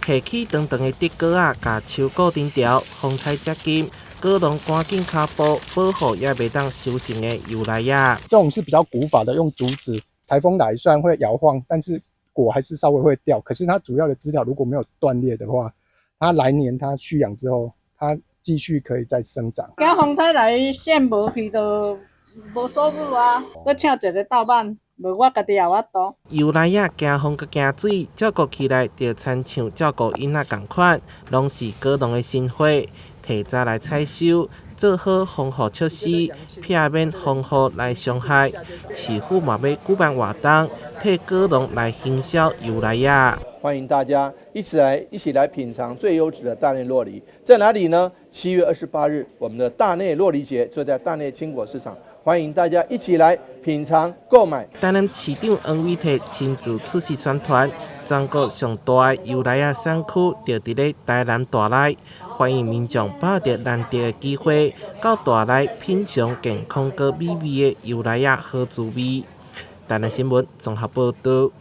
提起長長的竹篙仔，共樹固定牢，風颱遮緊，果農趕緊跤步保護猶未當收成的油梨仔。這種是比較古法的，用竹子，颱風來雖然會搖晃，但是果還是稍微會掉。可是它主要的枝條如果沒有斷裂的話，它來年它蓄養之後，它繼續可以再生長。驚風颱來線無去就無收入啊，閣請一个鬥挽，無我家己也有法度。油梨仔驚風閣驚水，照顧起來就親像照顧囡仔仝款，攏是果農的心血。提早來採收，做好防護措施，避免風雨來傷害。市府嘛欲舉辦活動，替果農來行銷油梨仔。歡迎大家一起來品嘗最優質的大內酪梨，在哪裡呢？7月28日，我們的大內酪梨節就在大內青果市場，歡迎大家一起來品嘗購買。台南市長黃偉哲親自出席宣傳，全國上大的油梨仔產區就佇咧台南大內，歡迎民眾把握難得的機會，到大內品嘗健康閣美味的油梨仔好滋味。台南新聞綜合報導。